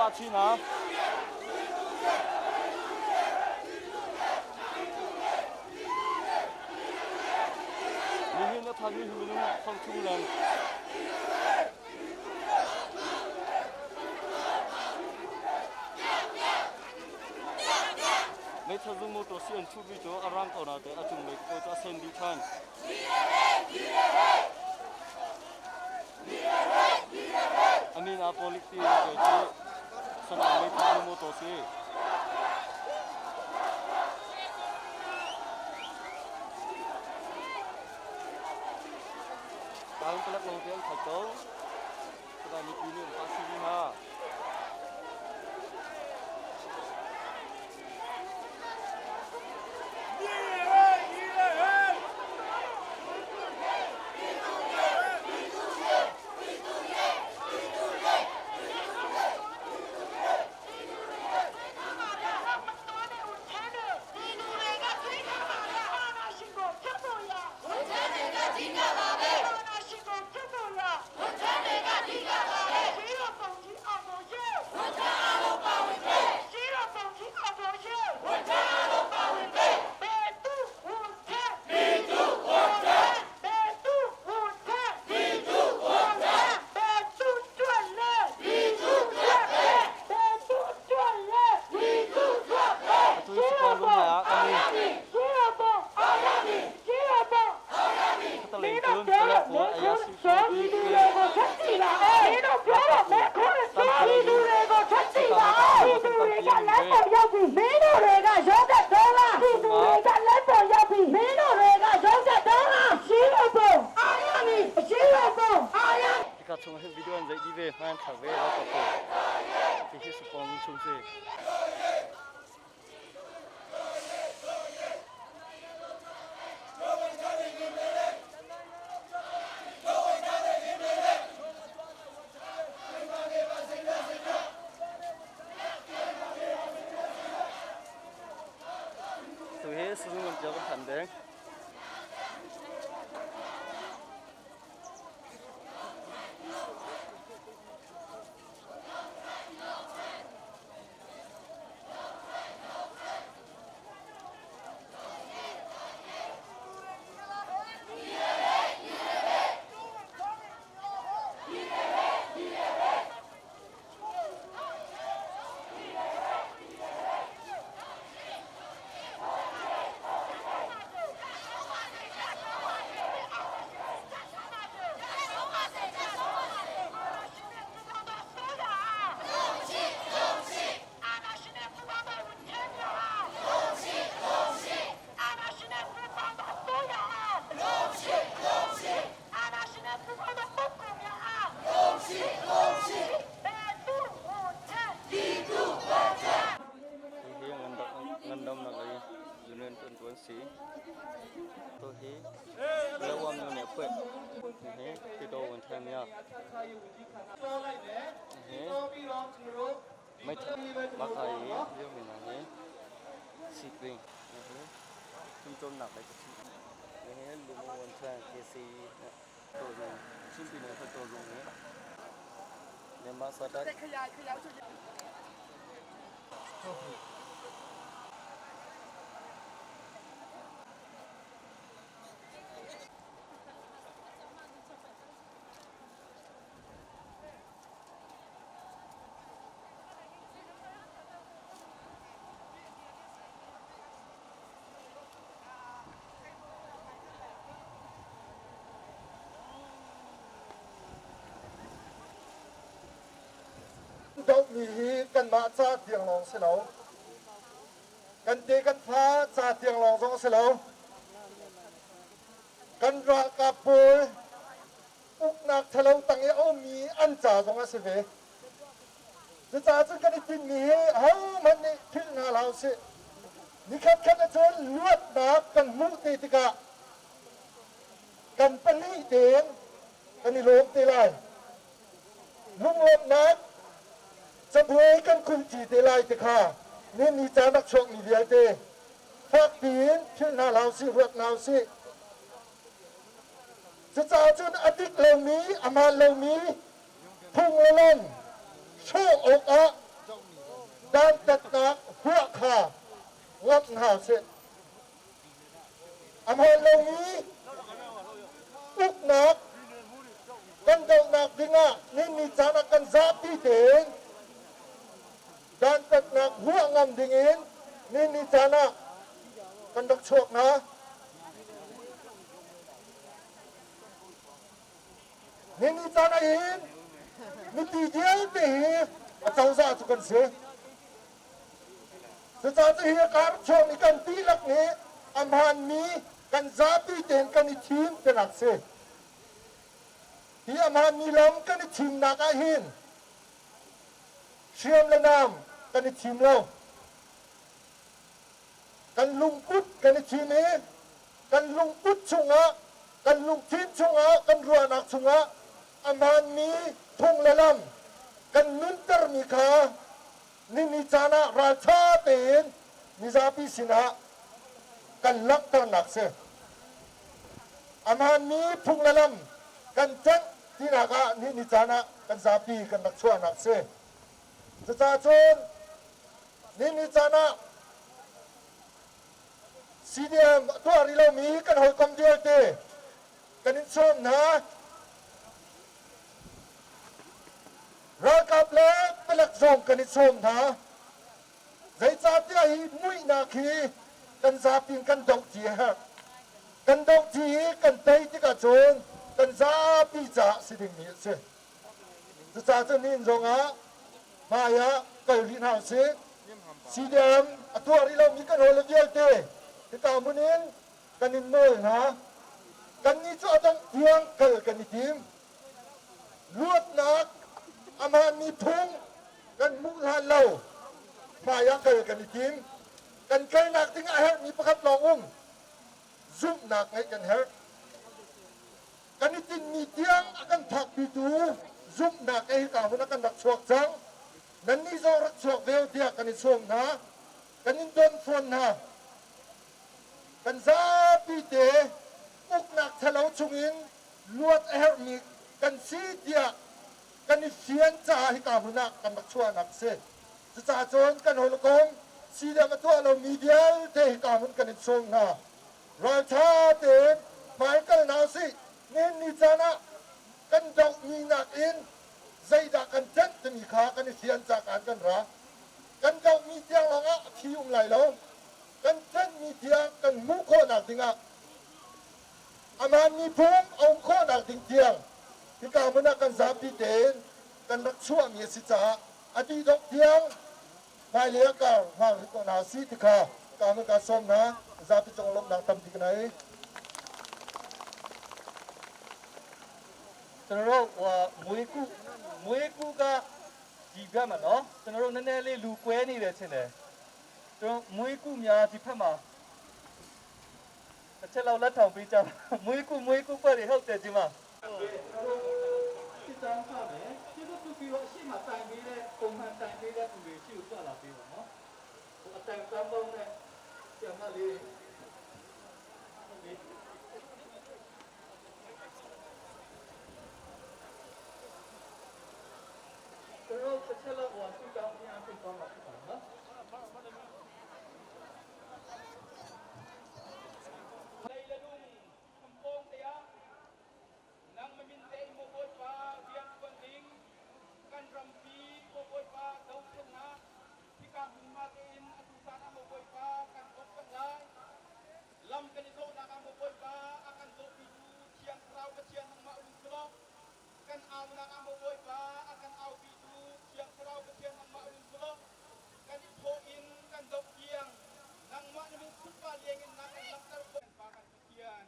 pah chin ha. Nihin a thanmi hi minung thongthum leng. Meithal zung motor si an thuhmi cu a rang ko na te a cung lei ko cu a sen dih than. Amin a polik ti cu Sanaa meithal zung motor si. Taung palak lawng te an khat ko. Saka mipi nih an pah si hna. Atu hi Sukon lung ah kan um. Khatalei cun palek pawl ayasi pawl ti Hika chung hin video an zeih dih ve hman thlak ve lo ka ko. Hi hi Sukon chung si. Tu hi sizung lam cio kan phan deng. Hihi ngandamnak lei union ṭuantu an si. Tu hi Lawam nu nih a phuah. Hihi Tito Wanthamia. Hihi Maka i liomi hna hi Sikring. Hihi fimcawnnak lei ka chim. Hihi Lumu Wanthan KC Chin Pyine Hluttaw zung nih Myanmar Sadak Dohmi hi kanmah ca tiang lawng si lo. Kan te kan fa ca tiang lawng zong si lo. Kan ralkap pawl uknak ṭhalo tang i a ummi an ca zong a si ve. Cucaah cun kan i tinhmi hi ahohmanh nih philh hna hlah usih. Nikhat khat ahcun luatnak kan hmuh te tikah kan pahnih tein kan i lawm te lai. Lunglawmhnak cabuai kan khumṭi te lai ti kha nihin ni caan rak chuakmi vialte fakpi in philh hna hlah usih, ruat hna usih. Cucaah cun a dik lomi, a hmaan lomi phung le lam hrawh awkah. lamh hna usih. A hmaan lomi uknak kan dohnak dingah nihin ni caan ah kan zapi tein dantatnak huah ngam dingin nihin ni caan ah kan rak chuak hna. Nihin ni caan ah hin mipi vialte hi a cozah cu kan si. Cucaah cu hi kar chuakmi kan dihlak nih a hmaanmi kan zapi tein kan i thim tinak si. Hi a hmaanmi lam kan i thimnak ah hin hriam le nam kan i thim lo. Kan lungput kan i thim i kan lungput chungah, kan lungthin chungah, kan ruahnak chungah a hmaanmi phung le lam kan nuntermi kha nini caan ah ralṭha tein mizapi sinah kan langhternak si. A hmaanmi phung le lam kan canh tinak ah nini caan ah kan zapi kan rak chuahnak si. Cucaah cun nini caan ah CDM a tuah rih lomi kan hawikom vialte kan in sawm hna. Ralkap le palek zong kan i sawm hna. Zeicahtiah hi muihnak hi kan zapi in kan doh ti a herh. Kan doh ti i kan tei tikah cun kan zapi caah si dingmi a si. Cucaah cun nihin zongah hmai ah kal rih hna usih. CDM a tuah rih lomi kan hawile vialte hika hmun in kan in nawl hna. Kannih cu a dongh tiang kal kan i tim. Luatnak a hmaanmi phung kan hmuh hlan lo hmai ah kal kan i tim. Kan kalnak ding a herhmi pakhat lawng um. Zumhnak ngeih kan herh. Kan i tinhmi tiang a kan phakpitu zumhnak he hika hmun ah kan rak chuak cang. Nannih zong rak chuak ve u tiah kan i sawm hna. Kan in don fawn hna. Kan zapi te uknak ṭhalo chungin luat a herhmi kan si tiah kan i fian caah hika hmun ah kan rak chuahnak a si. Cucaah cun kan hawikom CDM a tuah lomi vialte hika hmun kan in sawm hna. Ralṭha tein hmaikal hna usih. Nihin ni caan ah kan dohmi nakin zeidah kan tenh timi kha kan i fian caah kan ra. Kan dohmi tiang lawngah a phi um lai lo. Kan tenhmi tiang kan hmuh khawhnak dingah Aman miphung a um khawhnak ding tiang hika hmun ah kan zapi tein kan rak chuahmi a si caah a dih dongh tiang hmailei ah kar hngak rih ko hna usih ti kha ka hmun ka sawm hna. Zapi cung lawmhnak tampi ka nei. ကျွန်တော်တို့ဟိုမွေးကုမွေးကုကဒီဘက်မှာနော်ကျွန်တော်တို့နည်းနည်းလေးလူကွဲနေတယ်ထင်တယ်ကျွန်တော်မွေးကုများဒီဘက်မှာ တစ်ချက်လောက်လက်ထောင်ပေးကြပါမွေးကုမွေးကုဖွဲ့တွေဟုတ်တယ်ဒီမှာစစ်တမ်းဖမယ်ကျေးဇူးပြုပြီးတော့အရှိမတိုင်ပေးတဲ့ပုံမှန်တိုင်ပေးတဲ့သူတွေရှိကိုတွက်လာပေးပါနော်ဟိုအတိုင်ပန်းပေါင်းနဲ့ဆရာမလေးဟုတ်ပြီကျွန်တော်တစ်ချက်လောက်ဟိုဆူတောင်းပြန်ပြသွားမှာဖြစ်ပါနော် Lam kan i zawhnak ah maw Bawipa a kan zawhpitu Thiang Thlarau Pathian nangmah run si law, kan aunak ah maw Bawipa a kan aupitu Thiang Thlarau Pathian nangmah run si law, kan i thawh in kan doh tiang nangmah na min sunpa leng in na kan langhter khawh kan Pa kan Pathian.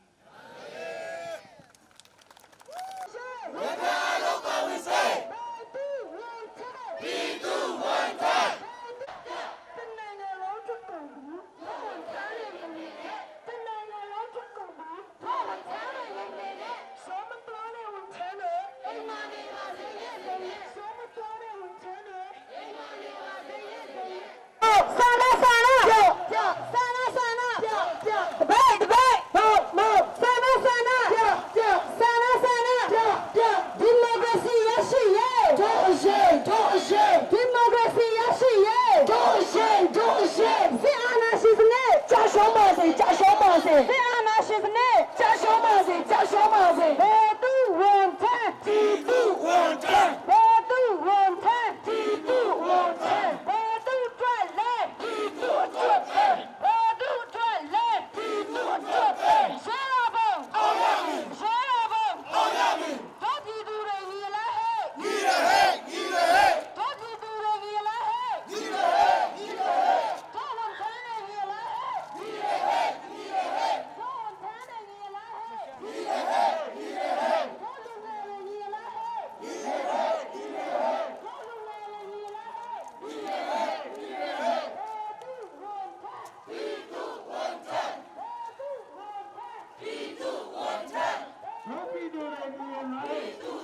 ရှုံးပါစေကြာရှုံးပါစေဖေအာနာရှင်စနစ်ကြာရှုံးပါစေကြာရှုံးပါစေဘယ်သူဝန်ထမ်းဒီသူဝန်ထမ်းဘယ်သူဝန်ထမ်းဒီသူဝန်ထမ်းဘယ်သူအတွက်လဲဒီသူအတွက်ပဲဘယ်သူအတွက်လဲဒီသူအတွက်ပဲရှင်းရပုံအောင်ရမည်ရှင်းရပုံအောင်ရမည်တို့ပြည်သူတွေညီလားဟဲ့ညီရဟဲ့ညီရဟဲ့တို့ပြည်သူတွေညီလားဟဲ့ညီရဟဲ့ညီရဟဲ့တို့ဝန်ထမ်းတွေညီလားဟဲ့ညီရဟဲ့ညီရဟဲ့တို့ဝန်ထမ်းတွေညီလားဟဲ့ညီရဟဲ့ညီရဟဲ့တို့လူငယ်တွေညီလားဟဲ့ညီရဟဲ့ညီရဟဲ့တို့လူငယ်တွေညီလားဟဲ့ညီရဟဲ့ညီရဟဲ့သူဝန်ထမ်းဒီသူဝန်ထမ်းသူဝန်ထမ်းဒီသူဝန်ထမ်း တို့ပြည်သူတွေညီရလားတို့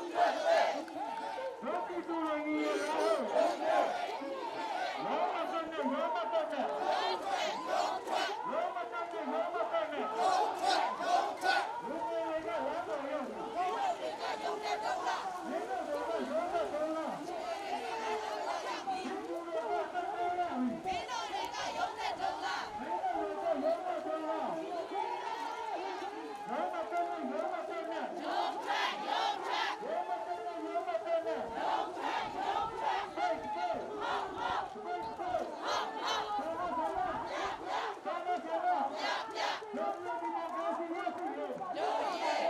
ပြည်သူတွေညီရလားလောမတန်နဲ့လောမတန်နဲ့လောမတန်နဲ့လောမတန်နဲ့လူငယ်တွေကလမ်းပေါ်ရောက်နေရုံနဲ့တော့လားမင်းတို့ကရုံနဲ့တော့လားဒီလူတွေကတန်တယ်လား မင်းတို့တွေကရုံးတဲ့တုံးလား မင်းတို့ကရုံနဲ့တော့လားလောမတန်နဲ့လောမတန်နဲ့ ရုံးထွက်ရုံးထွက် လောမတန်နဲ့လောမတန်နဲ့ ရုံးထွက်ရုံးထွက် ဘိတ်ဘိတ်ဘိတ်ဘိတ်ဆာမဆာမဆာမ ပြပြ လုံးလုံးဒီမိုကရေစီရရှိရေး တို့ရဲ့တို့ရဲ့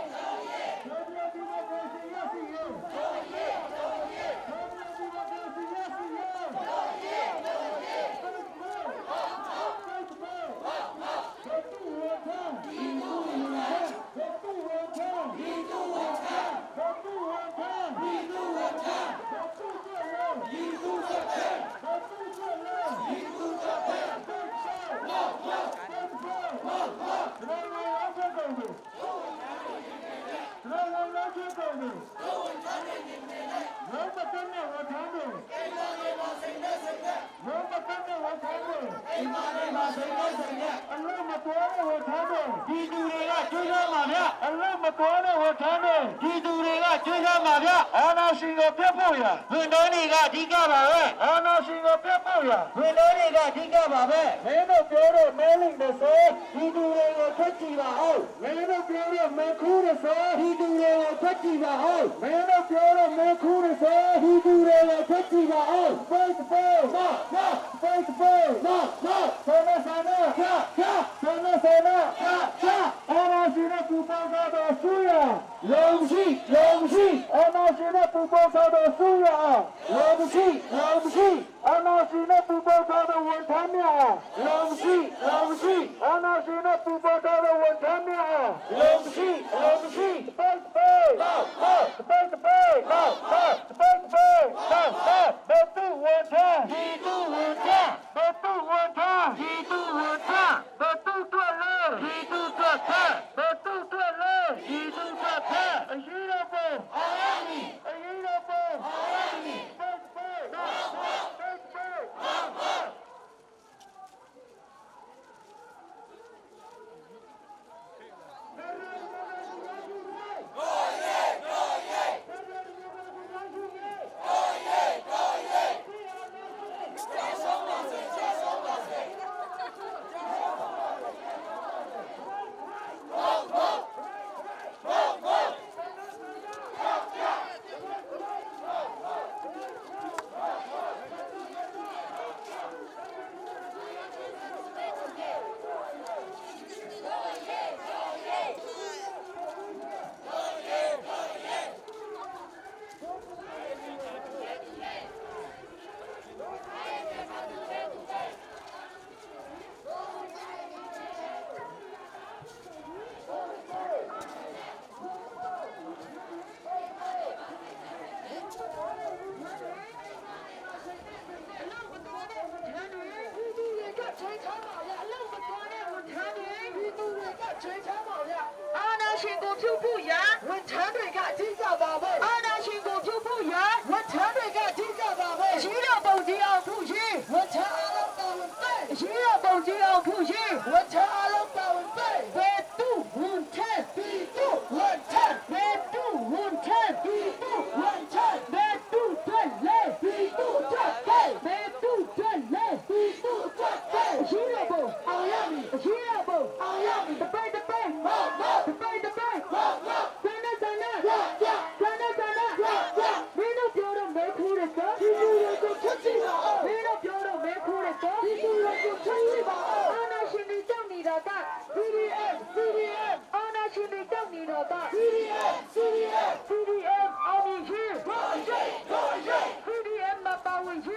လုံးလုံးဒီမိုကရေစီရရှိရေး တို့ရဲ့တို့ရဲ့ လုံးလုံးဒီမိုကရေစီရရှိရေး တို့ရဲ့တို့ရဲ့ ဘိတ်ဘိတ်ဘိတ်ဘိတ်ဘတ်တူဝထန်ဒီတူဝထန်ဘတ်တူဝထန်ဒီတူဝထန်ဘတ်တူဝထန်ဒီတူဝထန်ဘတ်တူကျလုံးဒီတူကျတဲ့ဘတ်တူကျလုံးဒီတူကျတဲ့ဘတ်ဘိတ်ဘတ်ဘိတ်ဘတ်ဘိတ်ရောရောကုန်ပြီရောရောရောကုန်ပြီရောမတန်းနဲ့ဝထမ်းတယ်ရောမတန်းနဲ့ဝထမ်းတယ် အလုံးမတော်တဲ့ဝထမ်းတယ် ဒီသူတွေကကျွေးထားပါဗျ အလုံးမတော်တဲ့ဝထမ်းတယ် ဒီသူတွေကကျွေးထားပါဗျ အာနာရှင်ကိုပြတ်ဖို့ရ ဝန်တော်တွေကအဓိကပါပဲ အာနာရှင်ကိုပြတ်ဖို့ရ ဝန်တော်တွေကအဓိကပါပဲ မင်းတို့ပြောတော့မဲလိမ့်မယ်ဆို ဒီသူတွေကိုထွက်ကြည့်ပါဦး မင်းတို့ပြောတော့မဲခူးတယ်ဆို ဒီသူတွေကိုထွက်ကြည့်ပါဦး မင်းတို့ပြောတော့မဲခူးတယ်ဆို ဒီသူတွေကိုထွက်ကြည့်ပါဦး ဘိတ်ဘိတ် မမ ဘိတ်ဘိတ် မမ ဆန္ဒဆန္ဒ ချချ ဆန္ဒဆန္ဒ ချချ အာနာရှင်နဲ့ပူပေါင်းထားတော့ဆူရ လုံရှိလုံရှိ အာနာရှင်နဲ့ပူပေါင်းထားတော့ဆူရအောင် လုံရှိလုံရှိ အာနာရှင်နဲ့ပူပေါင်းထားတော့ဝန်ထမ်းများ လုံရှိလုံရှိ အာနာရှင်နဲ့ပူပေါင်းထားတဲ့ဝန်ထမ်းများ လုံရှိလုံရှိ ဘိတ်ဘိတ် မမ ဘိတ်ဘိတ် မမ ဘိတ်ဘိတ် မမ ဘတ်တူဝန်ထမ်း ဒီသူဝန်ထမ်း ဘတ်တူဝန်ထမ်း ဒီသူဝန်ထမ်း ဘတ်တူတွက်လေ ဒီသူအတွက်ဖက် ဘတ်တူတွက်လေ ဒီသူအတွက်ဖက် အရေးတော်ပုံ အောင်ရမည် အရေးတော်ပုံ အောင်ရမည် ဘိတ်ဘိတ်ဘိတ်ဘိတ် အလုံးမတော်တဲ့ဝန်ထမ်းတွေပြည်သူတွေကချိန်ချပါဗျအလုံးမတော်တဲ့ဝန်ထမ်းတွေပြည်သူတွေကချိန်ချပါဗျအာနာရှင်ကိုဖြုတ်ဖို့ရန်ဝန်ထမ်းတွေကအကြီးကြပါပဲအာနာရှင်ကိုဖြုတ်ဖို့ရန်ဝန်ထမ်းတွေကအကြီးကြပါပဲအရှိတော်ပုံကြီးအောင်ဖြုတ်ရင်ဝန်ထမ်းအားလုံးတာဝန်ပဲအရှိတော်ပုံကြီးအောင်ဖြုတ်ရင်ဝန်ထမ်းအားလုံးတာဝန်ပဲဘယ်သူဝန်ထမ်းပြည်သူဝန်ထမ်းဘယ်သူဝန်ထမ်းပြည်သူဝန်ထမ်းဘယ်သူထွက်လဲပြည်သူထွက်ပဲဘယ်သူထွက်လဲပြည်သူထွက်ပဲအရှိတော်ပုံအောင်ရမည်အရှိတော်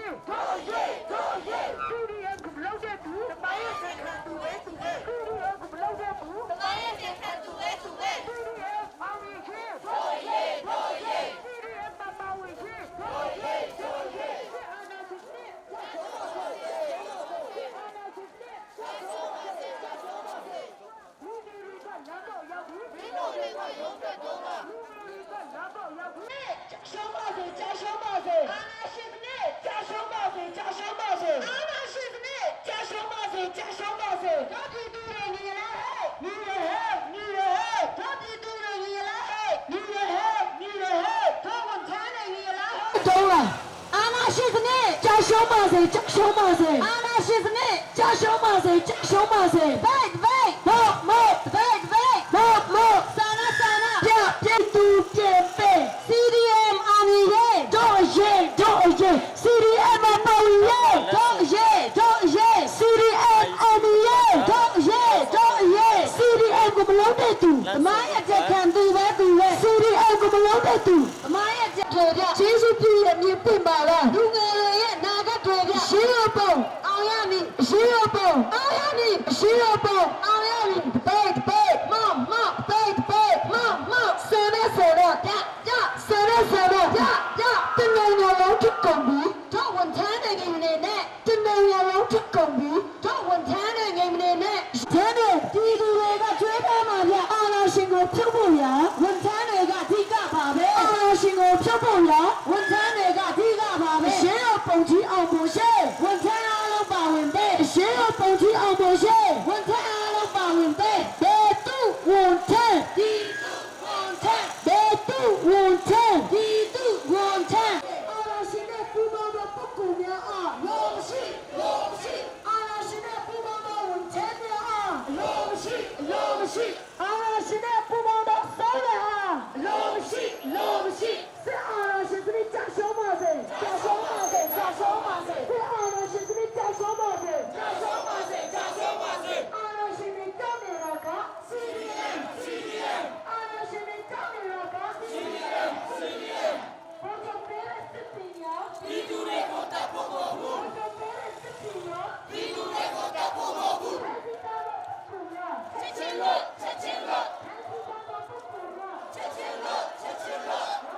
ရေးတို့ရေးတို့ရေး CDM ကမလုပ်တဲ့သူတမိုင်းရဲ့ဆင်ခံသူပဲသူပဲ CDM ကမလုပ်တဲ့သူတမိုင်းရဲ့ဆင်ခံသူပဲသူပဲ CDM အောင်ရချင်းတို့ရေးတို့ရေး CDM ပပဝင်ချင်းတို့ရေးတို့ရေးအာနာရှင်နဲ့အာနာရှင်နဲ့လူတွေကလမ်းတော့ရောက်ပြီမင်းတို့တွေကရုံးတဲ့တော့လူတွေကလမ်းတော့ရောက်ပြီရှုံးပါစေကြာရှုံးပါစေအာနာရှင်နဲ့ကြာရှုံးပါစေကြာရှုံးပါစေအာနာရှင်နဲ့ကြာရှုံးပါစေကြာရှုံးပါစေတို့ပြည်သူတွေညီလားဟဲ့ညီရဟဲ့ညီရဟဲ့တို့ပြည်သူတွေညီလားဟဲ့ညီရဟဲ့ညီရဟဲ့တို့ဝန်ထမ်းတွေညီလားဟဲ့တုံးလားအာနာရှင်နဲ့ကြာရှုံးပါစေကြာရှုံးပါစေအာနာရှင်နဲ့ကြာရှုံးပါစေကြာရှုံးပါစေဘိုက်ဘိုက်မော့မော့ဘိုက်ဘိုက်မော့မော့ဆာနာဆာနာပြပြတူပြပဲ CDM အာမီရဲ့တို့ရဲ့တို့ရဲ့ CDM အပေါ်ရဲ့တို့ရဲ့တို့ရဲ့ CDM အာမီရဲ့တို့ရဲ့တို့ရဲ့ CDM ကိုမလုံးတဲ့သူအမားရဲ့ကြက်ခံသူပဲသူပဲ CDM ကိုမလုံးတဲ့သူအမားရဲ့ကြက်တွေပြကျေးဇူးပြုရဲ့မြင်ပွင့်ပါလားလူငယ်တွေရဲ့နာဂတ်တွေပြရှင်းရပုံအောင်ရမည်ရှင်းရပုံအောင်ရမည်ရှင်းရပုံအောင်ရမည်ပဲပဲမမပဲပဲမမဆယ်နဲ့ဆယ်တော့ပြပြဆယ်နဲ့ဆယ်တော့ပြပြတနေနေလုံးထကုန်ပြီတော့ဝန်ထမ်းတွေနေနဲ့တနေနေလုံးထကုန်ပြီတော့ဝန်ထမ်းတွေနေနေနဲ့ကျန်းတဲ့ဒီသူတွေကကျွေးထားမှာဗျအာလာရှင်ကိုဖြုတ်ဖို့ရဝန်ထမ်းတွေကအဓိကပါပဲအာလာရှင်ကိုဖြုတ်ဖို့ရဝန်ထမ်းတွေကအဓိကပါပဲရှင်းတော့ပုံကြီးအောင်ပုံရှင်းဝန်ထမ်းအားလုံးပါဝင်တဲ့ရှင်းတော့ပုံကြီးအောင်ပုံရှင်းဝန်ထမ်းအားလုံးပါဝင်တဲ့ဘယ်သူဝန်ထမ်းဒီသူဝန်ထမ်းဘယ်သူဝန်ထမ်းဒီသူဝန်ထမ်းအာလာရှင်နဲ့ပူးပေါင်းသောပုဂ္ဂိုလ်များအားလောမရှိလောမရှိအာလာရှင်နဲ့ပူးပေါင်းသောဝန်ထမ်းများအားလောမရှိလောမရှိအာလာရှင်နဲ့ပူးပေါင်းသောဆောင်းလည်းအားလောမရှိလောမရှိစစ်အာလာရှင်တွေကြာရှုံးပါစေကြာရှုံးပါစေကြာရှုံးပါစေစစ်အာလာရှင်တွေကြာရှုံးပါစေကြာရှုံးပါစေကြာရှုံးပါစေအာလာရှင်တွေကြောက်နေတာက CDM CDM အာလာရှင်တွေကြောက်နေတာက CDM CDM ဘုရားပေးတဲ့စစ်ပညာပြည်သူတွေကိုတတ်ဖို့မဟုတ်ဘူးဘုရားပေးတဲ့စစ်ပညာပြည်သူတွေကိုတတ်ဖို့မဟုတ်ဘူးချက်ချင်းလို့ချက်ချင်းလို့ချက်ချင်းလို့ချက်ချင်းလို့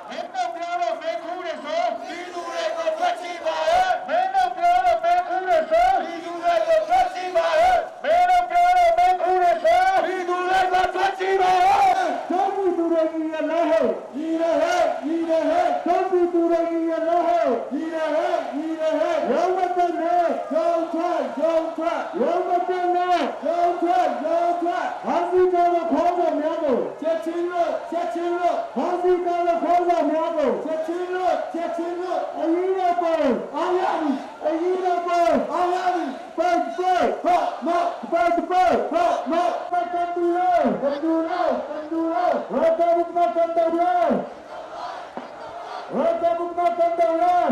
မင်းတို့ပြောတော့မဲခူးတယ်ဆိုပြည်သူတွေကိုဖက်ကြည့်ပါရဲ့မင်းတို့ပြောတော့မဲခူးတယ်ဆိုပြည်သူတွေကိုဖက်ကြည့်ပါရဲ့မင်းတို့ပြောတော့မဲခူးတယ်ဆိုပြည်သူတွေကိုဖက်ကြည့်ပါရဲ့တို့ပြည်သူတွေကြီးရလားဟဲ့ကြီးရဟဲ့ကြီးရဟဲ့တို့ပြည်သူတွေကြီးရလားဟဲ့ကြီးရဟဲ့ကြီးရဟဲ့ရောမတဲ့နဲ့ရောင်းထွက်ရောင်းထွက်ရောမတဲ့နဲ့ရောင်းထွက်ရောင်းထွက်ဟာစီတော်ခေါင်းဆောင်များကိုချက်ချင်းလို့ချက်ချင်းလို့ဟာစီတော်ခေါင်းဆောင်များကိုချက်ချင်းလို့ချက်ချင်းလို့အရေးတော်ပုံအောင်ရမည်အရေးတော်ပုံအောင်ရမည်ပတ်ပတ်ဟောမပတ်ပတ်ဟောမပတ်ကန်တူရောကန်တူရောကန်တူရောရတဘုကကန်တူရောရတဘုကကန်တူရော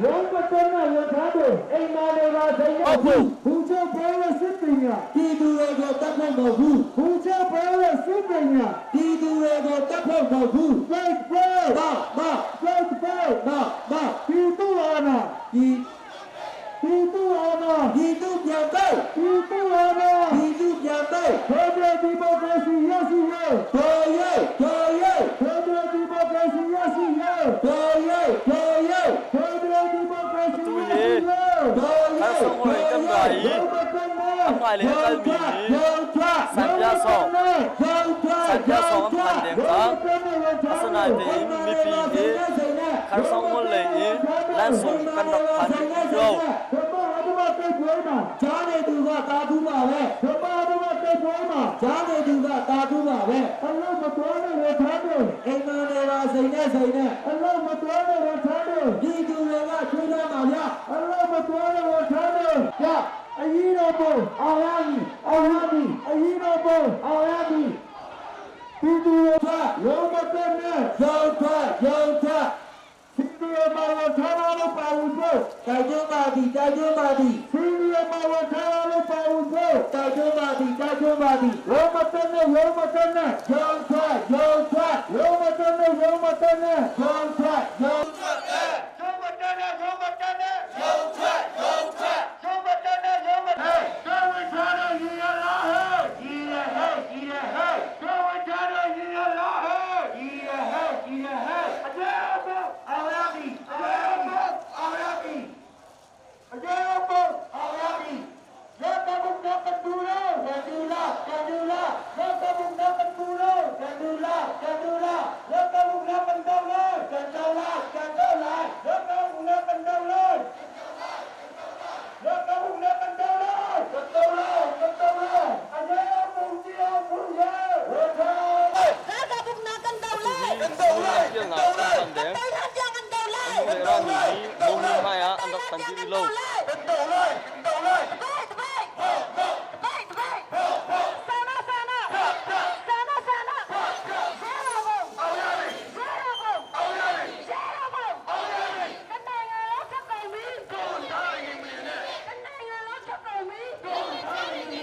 လုံးပတနာရထားတယ်အိမ်မာနေပါစိတ် ဟုတ်ဘူး ဘူချပွဲရစစ်ပညာ ပြည်သူတွေကိုတတ်ဖို့မဟုတ်ဘူး ဘူချပွဲရစစ်ပညာ ပြည်သူတွေကိုတတ်ဖို့မဟုတ်ဘူး ပတ်ပတ် မမ ပတ်ပတ် မမ ပြည်သူအာဏာ ပြည် ပြည်သူအာဏာ ပြည်သူပြန်တော့ ပြည်သူအာဏာ ပြည်သူပြန်တော့ ဖက်ဒရယ်ဒီမိုကရေစီရရှိရေး တော်ရဲတော်ရဲ ဖက်ဒရယ်ဒီမိုကရေစီရရှိရေး တော်ရဲတော်ရဲ ဖက်ဒရယ်ဒီမိုကရေစီရရှိရေး တော်ရဲ ခန်းဆောင်ကိုတမ်တာကြီး ဘုမကမေ အဖိုင်လေးကပ်ပြီး ရောထွက် စံပြဆောင် ရောထွက် စံပြဆောင်ဖန်တဲ့ကအစနာတဲ့မိပီေခန်းဆောင်မလေလန်ဆောင်ကန်တော့ဖန်ရော ဘမအဒမတိတ်ပွဲမှာ ဂျားနေသူကတာသူပါပဲ ဘမအဒမတိတ်ပွဲမှာ ဂျားနေသူကတာသူပါပဲ နဲ့အလုံးမတော်တဲ့ဝန်ထမ်းတွေအိမ်မနေပါစိန်နဲ့စိန်နဲ့အလုံးမတော်တဲ့ဝန်ထမ်းတွေဒီသူတွေကထွေးထားပါဗျအလုံးမတော်တဲ့ဝန်ထမ်းတွေကြအကြီးတော်ဘုံအောင်ရမည်အောင်ရမည်အကြီးတော်ဘုံအောင်ရမည်ဒီသူတွေကရုံးမတက်နဲ့ရုံထွက်ရုံထွက် စီဒီယမဝထာလို့ပါဝင်ဖို့တိုက်တွန်းပါသည်တိုက်တွန်းပါသည်စီဒီယမဝထာလို့ပါဝင်ဖို့တိုက်တွန်းပါသည်တိုက်တွန်းပါသည်ရောမတနဲ့ရောမတနဲ့ရုံထွက်ရုံထွက်ရောမတနဲ့ရောမတနဲ့ရုံထွက်ရုံ ရုံးမတနဲ့ရုံးမတနဲ့ရုံထွက်ရုံထွက်ရုံးမတနဲ့ရုံးမဟဲ့ကျောင်းဝင်ထားတဲ့ရေရလားဟဲ့ကြီးရဟဲ့ကြီးရဟဲ့ကျောင်းဝင်ထားတဲ့ရေရလားဟဲ့ကြီးရဟဲ့ကြီးရဟဲ့အကျဲဘအောင်ရပြီအကျဲဘအောင်ရပြီအကျဲဘအောင်ရပြီရတဘုံကတူလာကတူလာကတူလာရတဘုံကတူလာကတူလာကတူလာရတဘုံကတူလာကတူလာကတူလာရတဘုံကတူလာ ရတဘုံနဲ့ကန်တော်လာကန်တော်လာကန်တော်လာအရေဘုံကြီးအောင်ဘုရားဝထာ လာကပုနာကန်တော်လိုက် ကန်တော်လိုက်ကန်တော်လိုက် ကန်တော်လိုက်ကန်တော်လိုက် လေရာမီလုံနေမာယာအန်တော့ဖန်တီလို့ ကန်တော်လိုက်ကန်တော်လိုက် တပိုက်တပိုက်တပိုက်တပိုက်ဆာနာဆာနာဆာနာဆာနာဇေရာဘုံ အောင်ရပြီ ဇေရာဘုံ အောင်ရပြီ ဇေရာဘုံ အောင်ရပြီ တနိုင်ငံလုံးချက်ကုန်ပြီ ကိုထားရင်မင်းနဲ့ တနိုင်ငံလုံးချက်ကုန်ပြီကိုထားနေနေ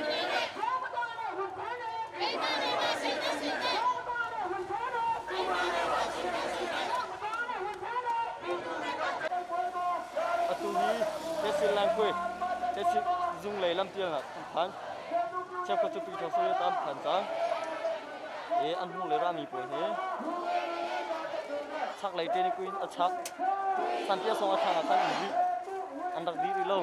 ဘောမတော်တဲ့ဝန်ထမ်းတွေ အိမ်မနေပါစိတ်နဲ့စိတ်နဲ့ ဘောမတော်တဲ့ဝန်ထမ်းတွေ အိမ်မနေပါစိတ်နဲ့စိတ်နဲ့ ဘောမတော်တဲ့ဝန်ထမ်းတွေ အတူကြီးတက်စီလန်ခွေတက်စီဇုံလေလမ်တီလာဖန်ချက်ကတူပီထောဆိုရတမ်ဖန်ချာเออันหูเลยรามีป่วยเฮชักเลยเตนี่กุยอชักสันเตียสองอทางอคันอีอันดักดีริโล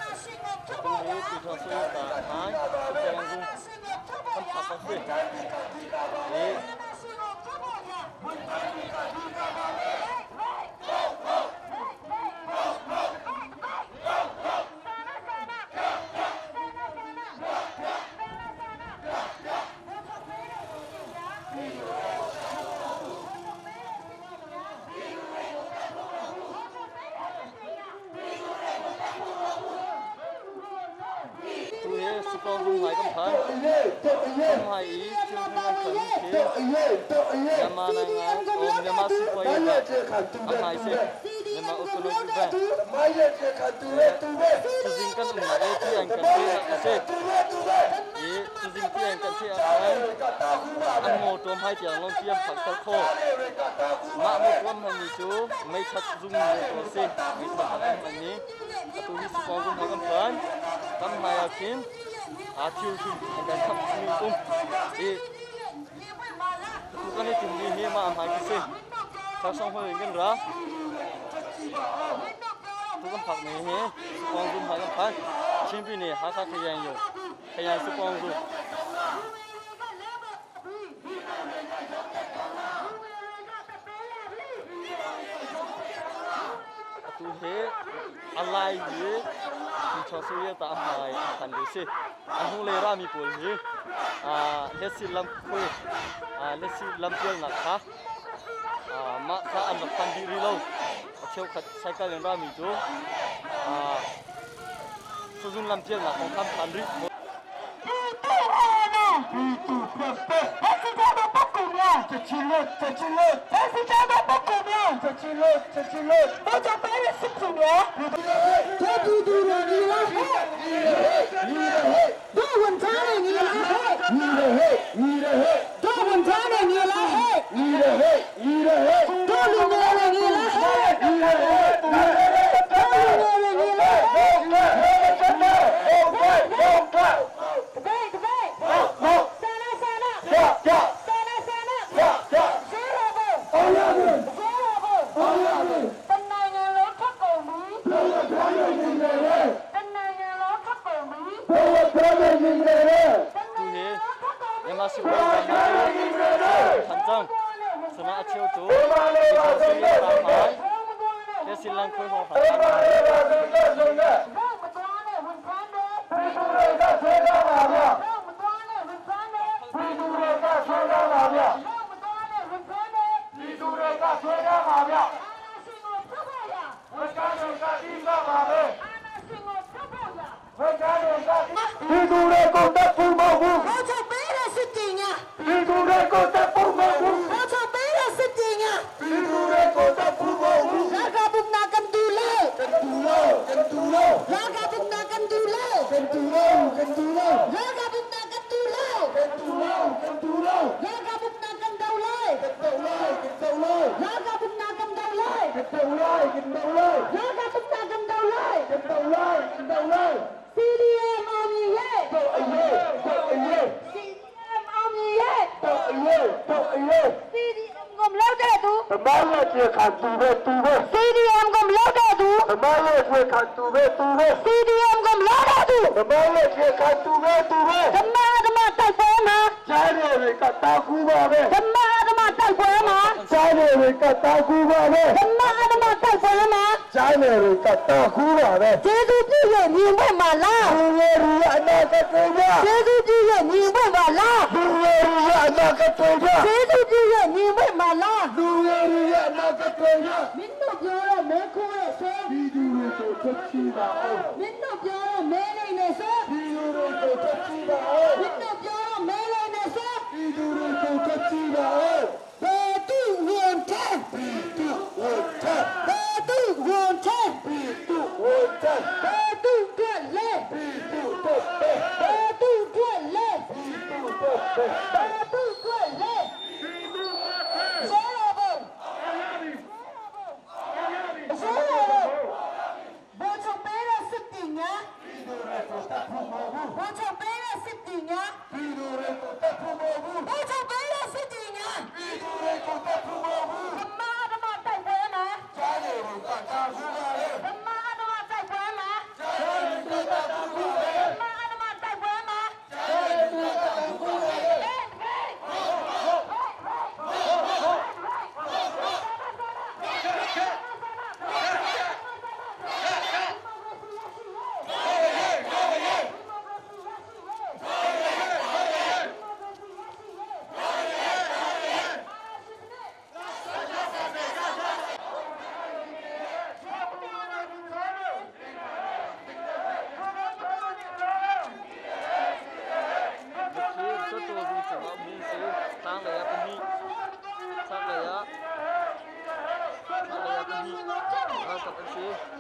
နာရှင်ကိုထုတ်ဖို့ တူ ရာ นี้ปีทอဆိုရတာဟိုင်းပြန် နာ စု ရှင်ကိုထုတ်ဖို့ရာ ဖတ်ဖတ်เอ နာရှင်ကိုထုတ်ဖို့ရာဟေးဟေးဟေးဟေးဟေးဆာနာဆာနာဆာနာဆာနာဆာနာဆာနာဘုရားပေးတဲ့ရှင်ညာဘုရားပေးတဲ့ရှင်ညာဘုရားပေးတဲ့ရှင်ညာ တူเฮสุกองรุงไหกำพัน တော်ရေးတော်ရေး ဟိုင်းချူနန်ခန်ခေ တော်ရေးတော်ရေး မြန်မာနိုင်ငံမြန်မာစီပွား မ ရေး ရဲ့တဲ့ခါတူ အ တဲ့ မိုင်စေ တူတဲ့ မြန်မာအုပ်စုလုံးပဲ မရဲ့တဲ့ခါတူတဲ့တူတဲ့ သူစင်ကန်မာအေတီအန်ကန် မ တေ ရဲ့ အစေ တဲ့တူတဲ့တူတဲ့ ေသူစင်တီအန်ကန်တေအ ကြား န် ရကတာကူပါ อั ပဲ นโมตัวไม้เตียงลงเตียมผักตะโค ကြားရကတာကူ มา ပါ โม ပဲ ตัวมันมีจูไม่ชัดซุ่มตัวสิมีสักอันนี้ตัวนี้สปองซุ่มให้กันเพิ่นทำไมอาคินอาทิวคินอันกันขับมีตุ้มเอตุกันนี่ติมนี่เฮมาอำหายกิสิชาวช่องเพิ่นกันเหรอ ทุกคนผักนี่เฮสปองซุ่มให้กันเพิ่นချင်းပြည်နယ်ဟာခါခရိုင်ယုံခရိုင်စပောင်းစု တူဟေအလိုက်ကြီးဒီချောဆူရတာအမိုင်ဖန်ဒီစီအဟုလေရာမီပိုလီအာလက်စီလမ်ခွေအာလက်စီလမ်ပြလနာခါအာမခါအန်ဖန်ဒီရီလောအချောခတ်ဆိုင်ကလန်ရာမီတူအာစဇွန်လမ်ပြလနာခေါခမ်ဖန်ရီ ဒီတူဖက်ဖက်ချက်ချီလို့ချက်ချီလို့ချက်ချီလို့ချက်ချီလို့ 这嘟嘟的你来嘿，这稳当的你来嘿， ညီရဟဲ့ညီရဟဲ့ 这稳当的你来嘿， ညီရဟဲ့ညီရဟဲ့ 这路过的你来嘿， ညီရဟဲ့ညီရဟဲ့ 这路过的你来嘿，对对，三啦三啦，三啦三啦，谁来不？谁来不？တနိုင်ငံလုံးထပ်ကုန်ပြီတနိုင်ငံလုံးထပ်ကုန်ပြီတ တူ နိုင်ငံ ဟေ လုံးထပ်ကုန်ပြီ မြန်မာစီပွားရေး A cheu cu Pyidaungsu hmai le Sinlang khuai hrawng hrang an ပြည်သူတွေကိုတပ်ဖို့မဟုတ်ဘူး ဟောချုပ်ပေးတဲ့စစ်တင်ညာ ပြည်သူတွေကိုတပ်ဖို့မဟုတ်ဘူး ဟောချုပ်ပေးတဲ့စစ်တင်ညာ ပြည်သူတွေကိုတပ်ဖို့မဟုတ်ဘူး လာကပုနာကန်ဒူလေ ကန်တူလို့ကန်တူလို့ လာကပုနာကန်ဒူလေ ကန်တူလို့ကန်တူလို့ လာကပုနာကန်ဒူလေ ကန်တူလို့ကန်တူလို့ လာကပုနာကန်ဒူလေ ကန်တူလို့ကန်တူလို့ လာကပုနာကန်ဒူလေ ကန်တူလို့ကန်တူလို့ လာကပုနာကန်ဒူလေ ကန်တူလို့ကန်တူလို့ CDM အောင်မြင်ရဲ့ တော့အရေးတော့အရေး CDM အောင်မြင်ရဲ့ တော့အရေးတော့အရေး CDM ကိုမလုပ်တဲ့သူ တမန်ရဲ့ပြေခံသူပဲသူပဲ CDM ကိုမလုပ်တဲ့သူ တမန်ရဲ့ပြေခံသူပဲသူပဲ CDM ကိုမလုပ်တဲ့သူ တမန်ရဲ့ပြေခံသူပဲသူပဲ ဓမ္မဓမ္မတိုက်ပွဲမှာ ကြားတယ်တွေကတာကူပါပဲ ဓမ္မဓမ္မတိုက်ပွဲမှာ ကြားတယ်တွေကတာကူပါပဲ ဓမ္မဓမ္မတိုက်ပွဲမှာ ကြားတယ်တွေကတာကူပါပဲ ကျေးဇူးပြုရဲ့မြင်ဖို့မှာလား လူငယ်တွေအနာဂတ်တွေရ ကျေးဇူးပြုရဲ့မြင်ဖို့မှာလား လူငယ်တွေအနာဂတ်တွေရ ကျေးဇူးပြုရဲ့မြင်ဖို့မှာလား လူငယ်တွေအနာဂတ်တွေရ မင်းတို့ပြောတော့မဲခိုးရဲ့ဆို ဒီသူတွေကိုချက်ချပါအောင် မင်းတို့ပြောတော့မဲနေနေဆို ဒီလူတွေကိုချက်ချပါအောင် မင်းတို့ပြောတော့မဲနေနေဆို ဒီလူတွေကိုချက်ချပါအောင် ဘယ်သူဝန်ထမ်း ဒီသူဝန်ထမ်း ဘယ်သူဝန်ထမ်း ဒီသူဝန်ထမ်း ဘယ်သူတို့လဲ ဒီသူတို့ပဲ ဘယ်သူတို့လဲ ဒီသူတို့ပဲ ဘယ်သူတို့လဲဇောရဘုံဇောရဘုံဘောချုပ်ပေးတဲ့စစ်တင်ညာ ဒီလူတွေကိုတတ်ဖို့မဟုတ်ဘူး ဘောချုပ်ပေးတဲ့စစ်တင်ညာ ဒီလူတွေကိုတတ်ဖို့မဟုတ်ဘူး ဘောချုပ်ပေးတဲ့စစ်တင်ညာ ဒီလူတွေကိုတတ်ဖို့မဟုတ်ဘူး ဓမ္မဓမ္မတိုက်ပွဲမှာ ကြားတယ်တွေကတာကူပါလေ ဓမ္မဓမ္မတိုက်ပွဲမှာ ကြားတယ်တွေကတာကူပါလေ ဓမ္မဓမ္မတိုက်ပွဲမှာ ကြားတယ်တွေကတာကူပါလေ ဟေးဟေး khi rất to dung chẳng có mi sẽ sang lấy cái mi sang lấy á sang lấy cái mi ra tập anh sĩ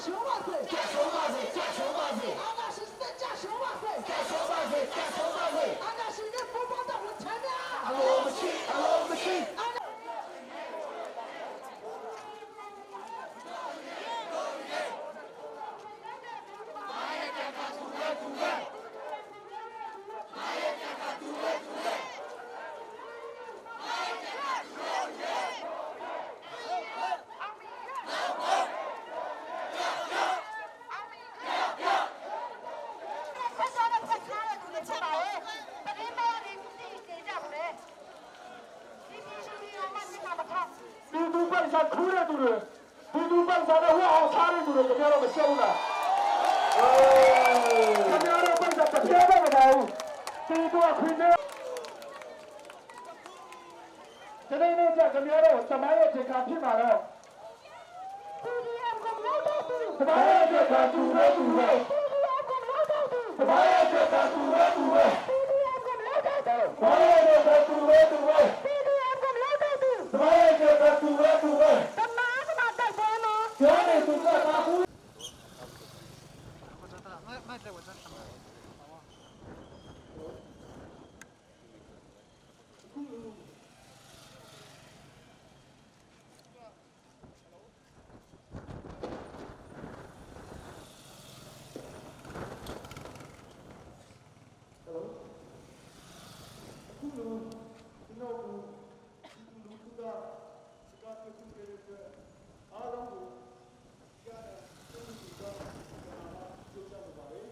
ရှုံးပါစေ ကြာရှုံးပါစေကြာရှုံးပါစေ အာနာရှင်စနစ်ကြာရှုံးပါစေ ကြာရှုံးပါစေကြာရှုံးပါစေ အာနာရှင်နဲ့ပူးပေါင်းတဲ့ဝန်ထမ်းများ အလိုမရှိအလိုမရှိ အာနာ ဆက်စားတဲ့ဖက်ထားတဲ့သူတွေဖြစ်ပါရဲ့။တတိမော်ဒီတိနေကြပါလေ။ဒီဒီရှိဒီမမမထား ပြည်သူပိုက်စားခူးတဲ့သူတွေပြည်သူပိုက်စားတဲ့ဝအောင်စားတဲ့သူတွေခင်ဗျားတို့မရှက်ဘူးလားခင်ဗျားတို့ပိုက်စားတစ်ပြားမှမပါဘူးပြည်သူအခွင့်အရေးဒီနေ့နေ့ကျခင်ဗျားတို့သမိုင်းရဲ့ချိန်ခါဖြစ်မှာတော့ PDF ကမလို့တော့သူ သမိုင်းရဲ့ချိန်ခါသူပဲသူပဲ PDF ကမလို့တော့သူ သမိုင်းရဲ့ချိန်ခါသူပဲသူပဲ PDF ကမလို့တော့သူ သမိုင်းရဲ့ချိန်ခါသူပဲသူပဲ PDF ကမလို့တော့သူ သမိုင်းရဲ့ချိန်ခါသူပဲသူပဲ တမန်ကမတိုက်ပွဲမှာ ပြောနေသူကပါဘူး ခုလိုကျွန်တော်ကိုဒီလူထုကစကားပြောခဲ့တဲ့အတွက်အားလုံးကိုကြားတဲ့သူတွေကကျွန်တော်ပြောကြပါပါတယ်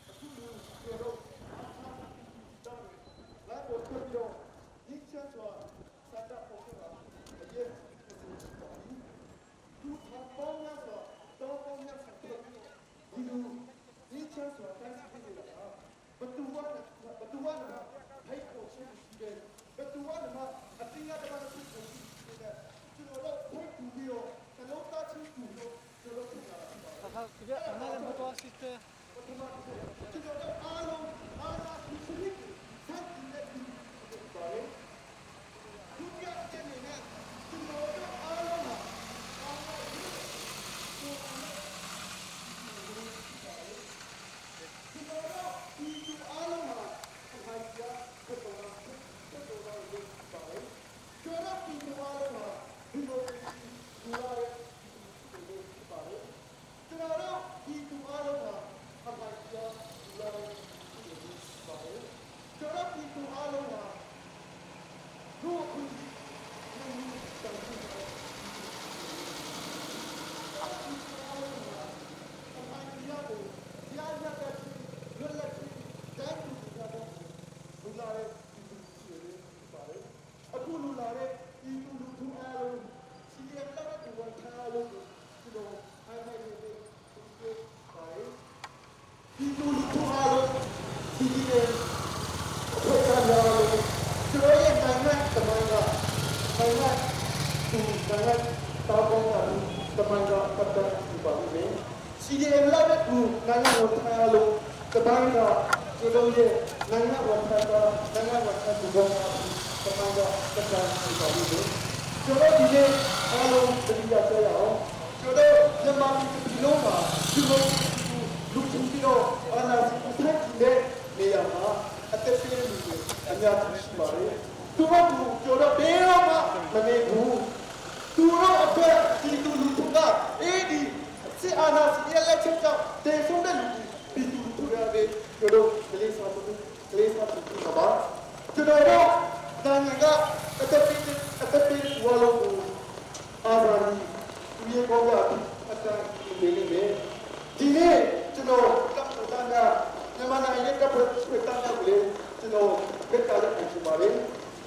အခုလိုကျွန်တော်အားထားပြီးတာလာပေါ်ထွက်ပြီးတော့ဒီချက်စွာစတာပေါ်တာအရေးအစပါပြီသူထပေါင်းများစွာတောင်းပေါင်းများစွာဒီလိုဒီချက်စွာတန်းစီနေတာဘသူဝဘသူဝနာ ဖိတ်ဖို့ရှိရှိတယ်ဘသူကမှအတင်းရတဲ့ဘာလို့ဖြစ်ရှိတယ်ကျွန်တော်တို့ဖိတ်တူပြီးတော့နှလုံးသားချင်းတူလို့ကျွန်တော်ဖြစ်လာတာဖြစ်ပါတယ်ကျွန်တော်တို့အားလုံးအားလားဒီစနစ်ကိုစတင်တဲ့ဒီပါတယ်ဒုတိယအချက်အနေနဲ့ကျွန်တော်တို့အားလုံးဟာအားလုံးကျွန်တော်တို့ဒီသူအားလုံးဟာအခိုင်အမာဖြစ်ပေါ်လာဖြစ်ပေါ်လာလို့ပါတယ်ကျွန်တော်ဒီသူအားလုံးဟာဒီလိုဒီလာရဲ့ဒီလိုဖြစ်ပါတယ်ကျွန်တော်တို့ဒီသူအားလုံးဟာအခိုင်အမာဒီလာရဲ့ဒီလိုဖြစ်ပါတယ်ကျွန်တော်ဒီသူအားလုံးဟာလူအခွင့်အရေးလူတန်ဖိုးအခိုင်အမာကိုတရားရတဲ့လွတ်လပ်ခြင်းတန်းတူကြတဲ့လူလာတဲ့ဒီသူရှိရပါတယ်အခုလူလာတဲ့ဒီသူလူထုအားလုံးစီရီယမ်လာတဲ့ဝန်ထားအားလုံးကိုကျွန်တော်အားနိုင်နေတဲ့ဒီပါတယ်ဒီသူလူထုအားလုံးစီရီယမ်အဖွဲ့သားများလုံးကျွန်တော်ရဲ့နိုင်ငံတမန်ကနိုင်ငံသူနိုင်ငံတောင်းပန်တာတမန်ကပတ်သက်ပါလိမ့်မယ် CDM လာတဲ့သူနိုင်ငံဝန်ထမ်းအလုံးတပိုင်းကကျွန်တော်ရဲ့နိုင်ငံဝန်ထမ်းကနိုင်ငံဝန်ထမ်းသူကတပိုင်းကတပိုင်းရှိပါလိမ့်မယ်ကျွန်တော်ဒီနေ့အားလုံးတတိယကြရအောင်ကျွန်တော်မြန်မာပြည်ပြည်လုံးမှာဒီလိုလူချင်းပြီးတော့အာနာစီဆက်တဲ့နေရာမှာအသက်ပေးလူတွေအများကြီးရှိပါတယ်သူတို့ကကျွန်တော်ဘယ်တော့မှမနေဘူးသူတို့အတွက်ဒီလူလူထုကအေးဒီ စစ်အာဏာရှင်ရဲ့လက်ချက်ကြောင့်တေဆုံးတဲ့လူတွေပြည်သူလူထုတွေပဲကျွန်တော်ကလေးစားသူကလေးစားသူကပါကျွန်တော်တို့နိုင်ငံကအသက်ပေးအသက်ပေးဝါလုံးကိုအာဇာနည်သူရဲ့ကောင်းကအတန်ဒီနေနေဒီနေ့ကျွန်တော်တပ်တော်သားများမြန်မာနိုင်ငံရဲ့တပ်ဖွဲ့ဖွဲ့သားများကိုလေကျွန်တော်လက်တာလက်ခံချင်ပါတယ်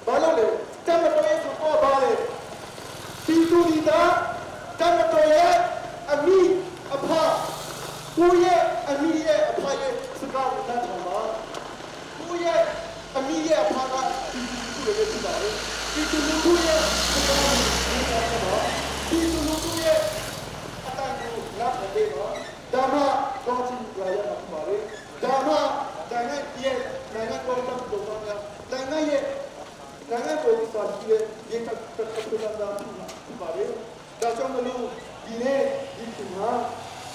ဘာလို့လဲတမတော်ရဲ့ဆိုတော့ဘာလဲ ဒီတူဒီတာတမတော်ရဲ့အမိအဖကိုရဲ့အမိရဲ့အဖရဲ့စကားကိုနားထောင်ပါကိုရဲ့အမိရဲ့အဖကဒီတူလူတွေဖြစ်ပါတယ်ဒီတူလူတွေရဲ့စကားကိုနားထောင်ပါဒီတူလူတွေရဲ့အတန်ကိုနားထောင်ပေးပါဒါမှကောင်းချီးလာရမှာဖြစ်ပါတယ်ဒါမှနိုင်ငံရဲ့နိုင်ငံတော်တော်တော်များနိုင်ငံရဲ့ နိုင်ငံပေါ်စာရှိတဲ့ရေကတ်ကတ်ကတ်တာဖြစ်ပါတယ်။ဒါကြောင့်မလို့ဒီနေ့ဒီချိန်မှာ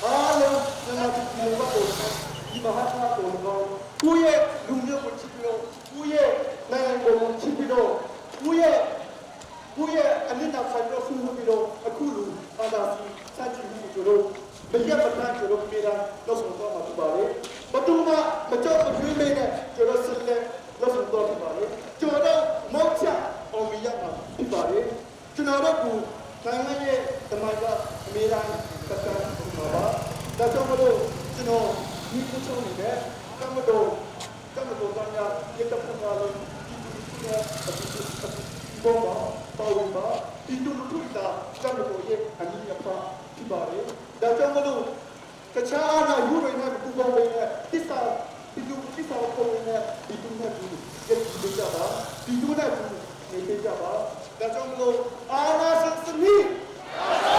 အားလုံးမြန်မာပြည်ပြည်လုံးကိုဒီမဟာတာကိုတော့ကိုယ့်ရဲ့လူမျိုးကိုချစ်ပြီးတော့ကိုယ့်ရဲ့နိုင်ငံကိုချစ်ပြီးတော့ကိုယ့်ရဲ့ကိုယ့်ရဲ့အနစ်နာဆိုင်တော့ဆူဆူပြီးတော့အခုလူအာသာစီစကြည့်မှုကျွန်တော်မရက်မတန်းကျွန်တော်ပြေတာလို့ဆိုတော့မှာဖြစ်ပါလေဘသူမှမကြောက်မရွေးမနဲ့ကျွန်တော်ဆက်လက်လို့ဆိုတော့ဖြစ်ပါလေကျွန်တော်မောက်ချအောင်မရမှာဖြစ်ပါလေကျွန်တော်တို့ကနိုင်ငံရဲ့တမိုင်းကအမေရိကန်ကတန်းမှာပါဒါကြောင့်မလို့ကျွန်တော်ဒီခုချုံနေတဲ့ကမ္မတော်ကမ္မတော်တန်းများရတဲ့ပုံမှာလို့ဒီတူတူနဲ့အတူတူဘောပါပါဝင်ပါဒီတူတူတာကမ္မတော်ရဲ့အမိအဖဖြစ်ပါလေဒါကြောင့်မလို့တခြားအာနာယူရနေပူပေါင်းနေတစ္ဆာဒီလူတစ္ဆာပုံနေဒီတူနဲ့တူရတဲ့ကြပါဒီတူနဲ့တူနေကြပါဒါကြောင့်မလို့အာနာစစနီအာနာ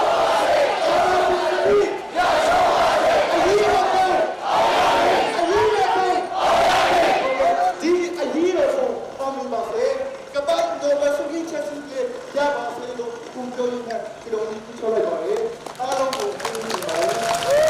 စနီရရှောပါလေအရေးတော်ကိုအရေးတော်ကိုဒီအရေးတော်ကိုအောင်မြင်ပါစေကပတ်တော်ဘဆုကြီးချက်စုကြီးရပါစေလို့ကုပြောရင်းနဲ့ဒီလိုကြီးချလိုက်ပါလေအားလုံးကိုကျေးဇူးတင်ပါတယ်